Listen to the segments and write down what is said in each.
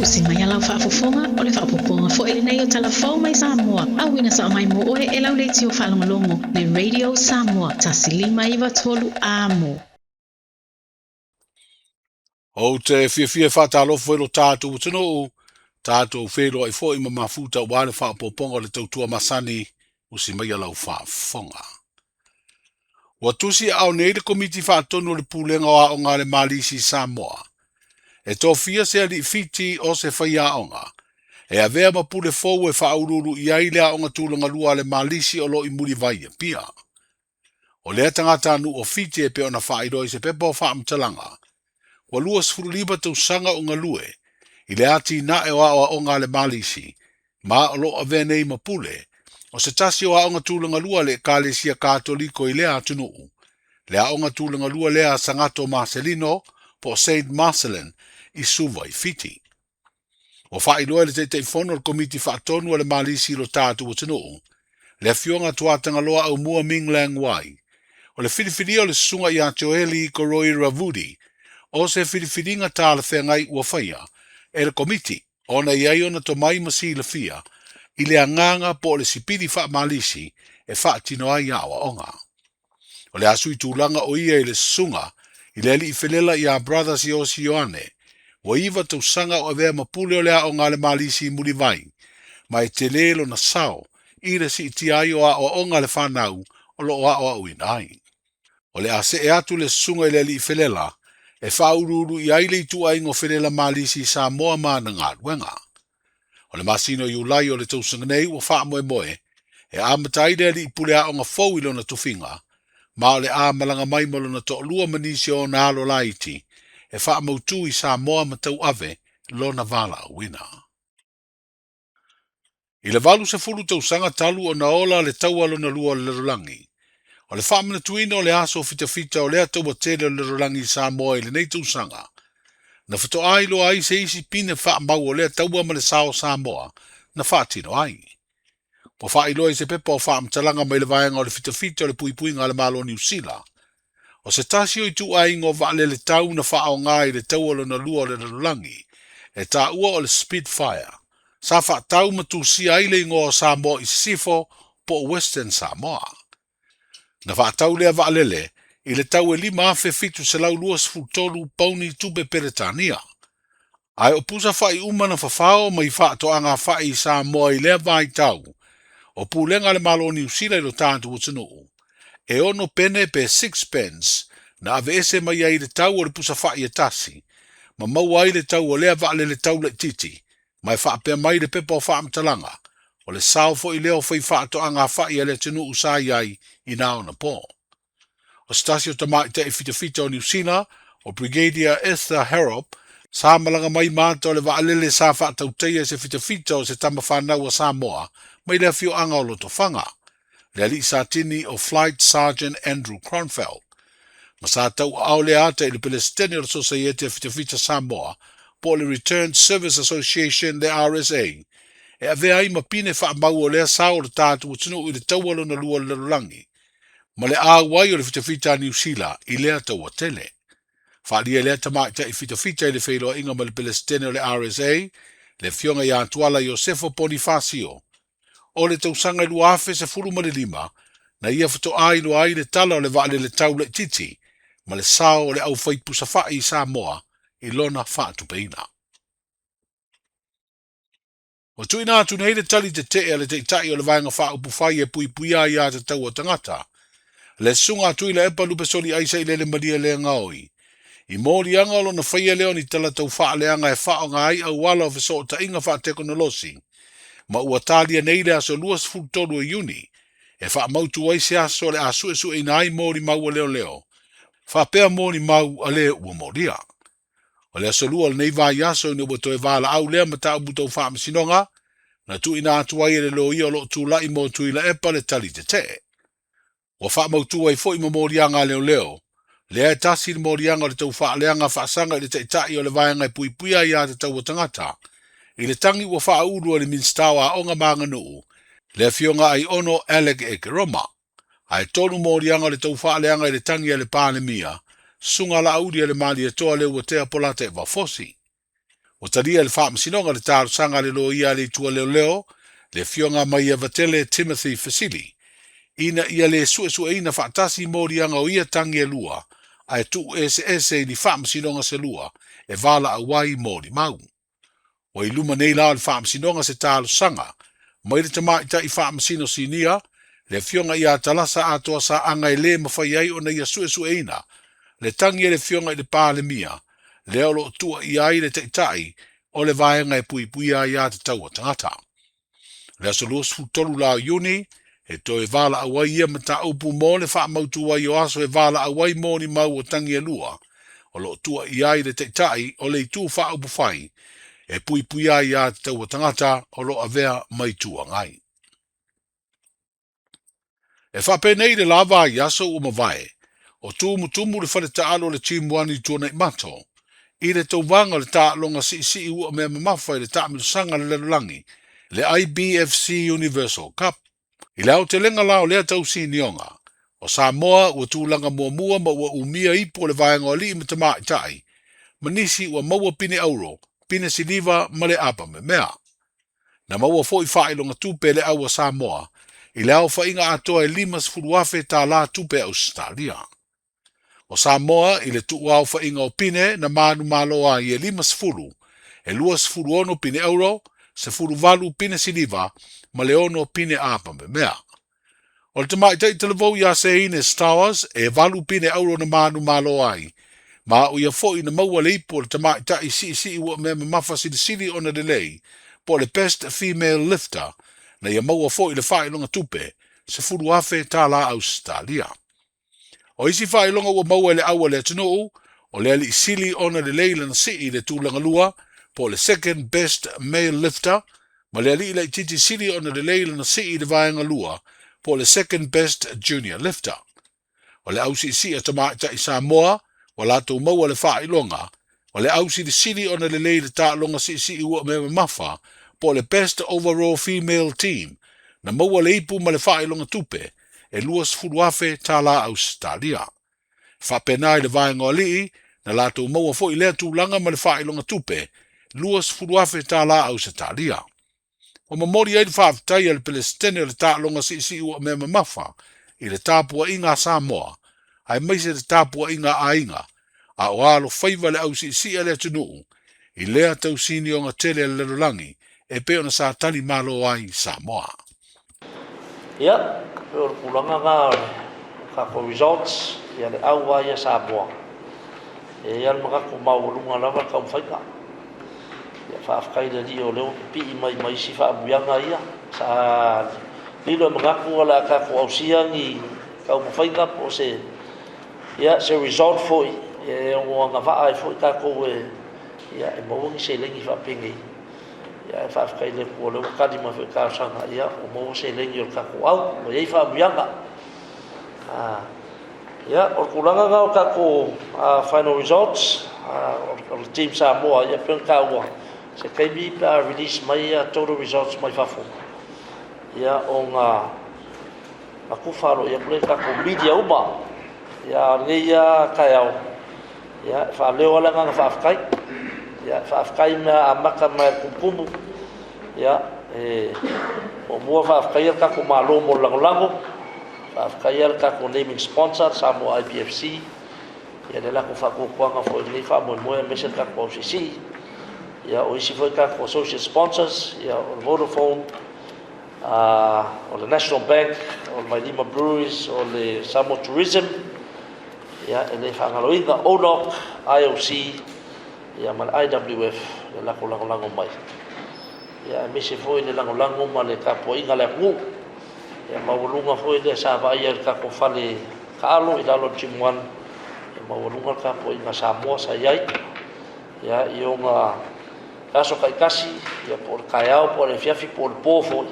Usi mai a lau faafofoga, o le faaopoopoga foi lenei o Tala Fou mai Samoa, auina sao mai mo oe e lau leitio faalogologo, le Radio Samoa, 1 5 93 Amo. Ou te fiafia e faatalofa i lo tatou atunuu, tatou feiloai foi ma mafuta aua le faaopoopoga o le tautua masani, usi mai a lau faafofoga. Ua tusi aao nei le Komiti Faatonu o le Pulega o Aoga a le Malisi i Samoa e tofia se alii Fiti o se faiaoga e avea ma pule fou e faauluulu i ai le aoga tulaga lua a le Malisi o lo o i Mulivai i Apia. O lea tagatanuu o Fiti e pei ona faailoa i se pepa o faamatalaga, ua 25 tausaga o galue i le atinae o aoaoga a le Malisi, ma o lo o avea nei ma pule o se tasi o aoga tulaga lua a le Ekalesia Katoliko i lea atunuu, le aoga tulaga lua lea a Sagato Marcelino po o Saint Marcellin i Suva i Fiti. Ua faailoa e le Taitaifono o le Komiti Faatonu a le Malisi i lo tatou atunuu, le Afioga Tuatagaloa Aumua Ming Lang Wai, o le filifilia o le Susuga ia Joeli Koroi Ravudi o se filifiliga talafeagai ua faia e le Komiti ona e i ai ona tomai ma silafia i le agaga po o le sipili faamalisi e faatino ai aoaoga. O le a sui tulaga o ia i le susuga i le alii felela ia Brother Siosi Ioane, ua 9 tausaga o avea ma pule o le aoga a le Malisi i Mulivai, ma e tele lona sao i le siitia ai o aoaoga a le fanau o lo o aoaoina ai. O le a see atu le susuga i le alii felela e faauluulu i ai le ituaiga o felela Malisi i Samoa ma ana galuega. O le masina o Iulai o le tausaga nei ua faamoemoe e amata ai le alii pule aoga fou i lona tofiga, ma o le a malaga mai ma lona toalua ma nisi o ona alo laiti e faamautu i Samoa ma tauave lona valaauina. I le 80 tausaga talu ona ola le taua lona lua o le lalolagi, o le faamanatuina o le aso fitafita o lea taua tele o le lalolagi i Samoa i lenei tausaga, na faatoa iloa ai se isi pine faamau o lea taua ma le sao o Samoa na faatino ai. Ua faailoa i se pepa o faamatalaga mai le vaega o le fitafita o le puipuiga a le Malo o Niu Sila, o se tasi o ituaiga o vaalele tau na faaaoga i le taua lona lua o le lalolagi, e taua o le Spitfire, sa faatau ma tusia ai le igoa o Samoa i Sisifo po o Western Samoa. Na faatau lea vaalele i le tau e 5,723 pauni tupe Peretania. Ae o pusa fai uma na fafao mai faatoaga fai i Samoa i lea vaitau, o pulega a le Malo o Niu Sila i lo tatou atunuu, e 6 pene pe 6 pence na aveese mai ai le tau o le pusa fai e tasi, ma maua ai le tau o lea vaalele tau laitiiti, ma e faapea mai le pepa o faamatalaga, o le sao foi lea o fai faatoaga fai a le atunuu sa i ai i na ona po. O se tasi o tamaitai fitafita o Niu Sila, o Brigadier Esther Harrop, sa malaga mai ma ata o le vaalele sa faatautaia e se fitafita o se tama fanau a Samoa mai le afioaga o Lotofaga, le alii satini o Flight Sergeant Andrew Kronfeld, ma sa tauaao lea ata i le Pelesitene o le Sosaiete a Fitafita Samoa po o le Returned Service Association le RSA, e avea ai ma pine faamau o lea sao o le tatou atunuu i le taua lona lua o le lalolagi, ma le auai o le fitafita a Niu Sila i lea taua tele. Faaalia e lea tamaitai fitafita i le feiloaiga ma le Pelesitene o le RSA, le Afioga ia Tuala Iosefo Ponifasio, o le tausaga e 2015 na ia faatoa iloa ai le tala o le vaalele tau laitiiti ma le sao o le aufaipusa fai i Samoa i lona faatupeina. Ua tuuina atu nei le tali tetee a le Taitai o le Vaega Faaupufai e Puipuia Aiatatau a Tagata, le Susuga a Tuilaepa Lupesoli Aisa i Lele Malie Legaoi, i moliaga o lona faia lea o ni tala tau faaleaga e faaaoga ai auala o fesootaiga faatekonolosi, ma ua talia nei le aso 23 o Iuni e faamautu ai se aso o le a suesueina ai molimau a leoleo faapea molimau a le ua molia. O le aso Lua o lenei vaiaso ina ua toe valaau lea mataupu tau faamasinoga na tuuina atu ai e le loia o lo o tulai mo Tuilaepa le tali tetee. Ua faamautu ai foi ma moliaga a leoleo, lea e tasi le moliaga o le tau faaleaga faasaga i le Taitai o le Vaega e Puipuia Aiatatau a Tagata, i le tagi ua faaulu e le Minisita o Aoga ma Aganuu, le Afioga Aiono Alec Ekeroma. Ae 3 moliaga o le tau faaleaga i le tagi a le Palemia, Susuga Laauli a le Malietoa Leuatea Polataivao Fosi. Ua talia e le Faamasinoga le talosaga a le loia a le Itu a Leoleo, le Afioga Maiavatele Timothy Fesili, ina ia le suesueina faatasi moliaga o ia tagi e lua, ae tuueseese i ni faamasinoga se lua e valaau ai molimau. Ua i luma nei la o le Faamasinoga se talosaga mai le Tamaitai Faamasino Sinia, le Afioga ia Talasa Atoa Saaga e le mafai ai ona ia suesueina le tagi a le Afioga i le Palemia, lea o lo o tuuaia ai le Taitai o le Vaega e Puipuia Aiatatau a Tagata. O le aso 23 la o Iuni, e toe valaau ai ia mataupu mo le faamautu ai o aso e valaau ai molimau o tagi e lua, o lo o tuuaia ai le Taitai o le Itu Faaupufai e Puipuia Aiatatau a Tagata o lo o avea ma Itu Agai. E faapenei le lava i aso ua mavae, o tumutumu le fale taalo o le Team One i Tuanaimato, i le tauvaga o le taaloga siisii ua mea mamafa i le taamilosaga a le lalolagi, le IBFC Universal Cup. I le aotelega la o lea tausinioga, o Samoa ua tulaga muamua ma ua umia ipu o le vaega o alii ma tamaitai, ma nisi ua maua pine auro, pine siliva ma le apa memea. Na maua foi faailoga tupe e le au a Samoa i le aofaiga atoa e $50,000 tālā tupe Ausetalia. O Samoa i le tuuaofaiga o pine na manumalo ai e 50, e 26 pine auro, 18 pine siliva ma le 6 pine apa memea. O le tamaitai talavou ia Seine Stowers e 8 pine auro na manumalo ai, ma o ia foi na maua le ipu o le tamaitai siisii ua mea mamafa silisili ona lelei, po o le Best Female Lifter, na ia maua foi le faailoga tupe, $10,000 tālā Ausetalia. O isi faailoga ua maua e le au a le atunuu, o le alii sili ona lelei lana sii i le tulaga lua, po o le Second Best Male Lifter, ma le alii laitiiti sili ona lelei lana sii i le vaega lua, po o le Second Best Junior Lifter. O le au siisii a tamaitai Samoa, ua latou maua le faailoga, o le au silisili ona lelei i le taaloga siisii ua mea mamafa, po o le Best Overall Female Team, na maua le ipu ma le faailoga tupe, e $20,000 tālā Ausetalia. Faapena i le vaega o alii, na latou maua foi lea tulaga ma le faailoga tupe, $20,000 tālā Ausetalia. Ua momoli ai le faafetai a le Pelesitene o le taaloga siisii ua mea mamafa i le tapuaiga a Samoa, aemaise le tapuaiga a aiga, a o alofaiva le au siisii a le atunuu i lea tausinioga tele a le lalolagi e pei ona sa tali malo ai Samoa. Ia, pei o le tulaga lena o le tatou results, ia le au lava ia Samoa. E i ai lava le manatu maualuga lava le taumafaiga. Ia faafetai i le Alii o lea ua pipii mai ma isi faamanuiaga ia. Sa lilo e manatu o le a tatou ausia ni taumafaiga po o se, ia, se result foi e ono agavaa ai foi tatou e, ia, e maua ni seleni faapenei. Ia, ae faafetai i le Atua o lea ua tali mai foi talosaga, ia, ua maua seleni o le tatou au, ua i ai faamanuiaga. Ah, ia, o le tulaga lena o tatou final results o le Team Samoa, ia pei ona taua, se taimi pe a release mai total results mai fafo, ia, ona tufa aloaia atu lea i tatou media uma. Ia, a o lenei lava taeao, ia, e faaleo lava le agaga faafetai. Ia, e faafetai mea amata mai le tumutumu. Ia, e muamua faafetaia le tatou Malo mo le lagolago. Faafetaia le tatou naming sponsor, Samoa IBFC, ia le latou faatuatuaga foi i lenei faamoemoe aemaise le tatou ausiisii. Ia, o isi foi tatou associate sponsors, ia, o le Vodafone, o le National Bank, o le Vailima Breweries, o le Samoa Tourism, ia, e le faagaloina ONOC, IOC, ia, ma le IWF, le latou lagolago mai. Ia, aemaise foi le lagolago ma le tapuaiga a le atunuu. Ia, maualuga foi lea sa vaaia i le tatou fale taalo i lalo o le Gym One, ia, maualuga le tapuaiga a Samoa sa i ai. Ia, i ona aso taitasi, ia, po o le taeao, po o le afiafi, po o le po foi,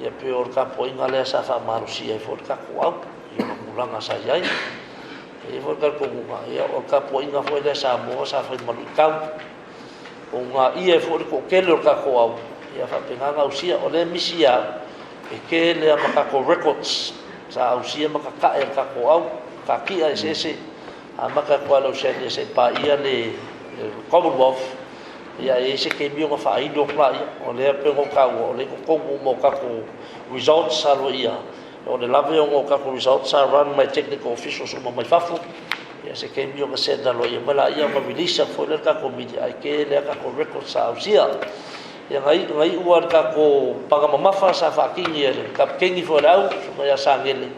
ia, pei o le tapuaiga lea sa faamalosia ai foi le tatou au i ona tulaga sa i ai. E i ai foi le talitonuga, ia, o le tapuaiga foi lea Samoa sa fai ma luitau, o uunaia ai foi le toatele o le tatou au, ia faapena ona ausia. O lea misi lava, e tele lava ma tatou records sa ausia ma tatae e le tatou au, katia eseese, amata atu lava i le Oceania seia paia le Commonwealth. Ia, e i ai se taimi ona faailo atu laia, o lea pei ona ou taua, o lea e i totonu uma o tatou results sa aloaia, o le lave ona o tatou results sa run mai e technical officials uma mai fafo. Ia, se taimi ona send aloaia mai laia ona release atu foi lea i le tatou media, ae tele lava tatou records sa ausia. Ia, na iu lava i le tatou paga mamafa sa faatini e le Kapikeni foi o le au, Susuga ia Sagele,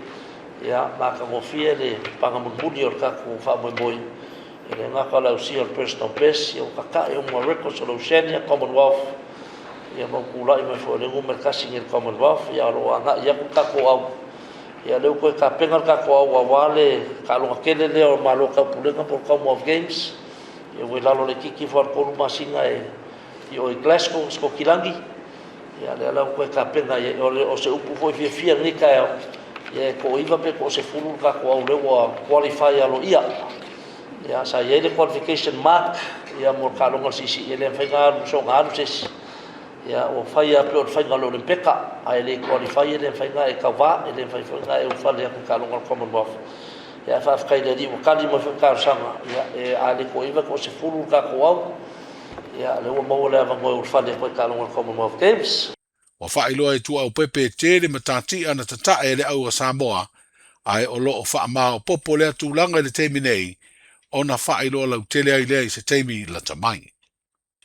ia, matagofie le paga mulimuli o le tatou faamoemoe. E le gata o le ausia o le personal best, ia ua tatae uma records o le Oceania, Commonwealth, ia ma ua tulai mai foi o le numera tasi nei i le Commonwealth, ia o lo o agai atu le tatou au. Ia o lea ua toe tapena le tatou au aua le taaloga tele lea o Malo o Taupulega po o le Commonwealth Games, ia ua i lalo laitiiti ifo lava o le 3 masina e i o i Glasgow, Sikotilagi. Ia lea la ua toe tapena i ai. O le o se upu foi fiafia i lenei taeao, ia e toaiva pe toasefulu le tatou au lea ua qualify aloaia. Ia sa i ai le qualification mark ia mo le taaloga o le siisii, e le mafai ona alu soona alu se isi. Ia ua fai lava pei o le faiga o le Olympeka, a e le qualify e le mafai ona e tauva, e le mafai foi ona e ulufale atu i le taaloga o le Commonwealth. Ia ae faafetai i le Alii ua tali mai foi le talosaga, ia e a le toaiva e toasefulu le tatou au. Ia, lea ua maua le avanoa e ulufale atu ai i taaloga o le Commonwealth Games. Ua faailoa e Tuaaupepe e tele matatia na tatae e le au a Samoa, ae o lo o faamaopoopo lea tulaga i le taimi nei ona faailoa lautele ai lea i se taimi lata mai.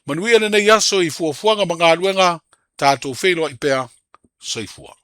Manuia lenei aso i fuafuaga ma galuega, tatou feiloai pea. Soifua.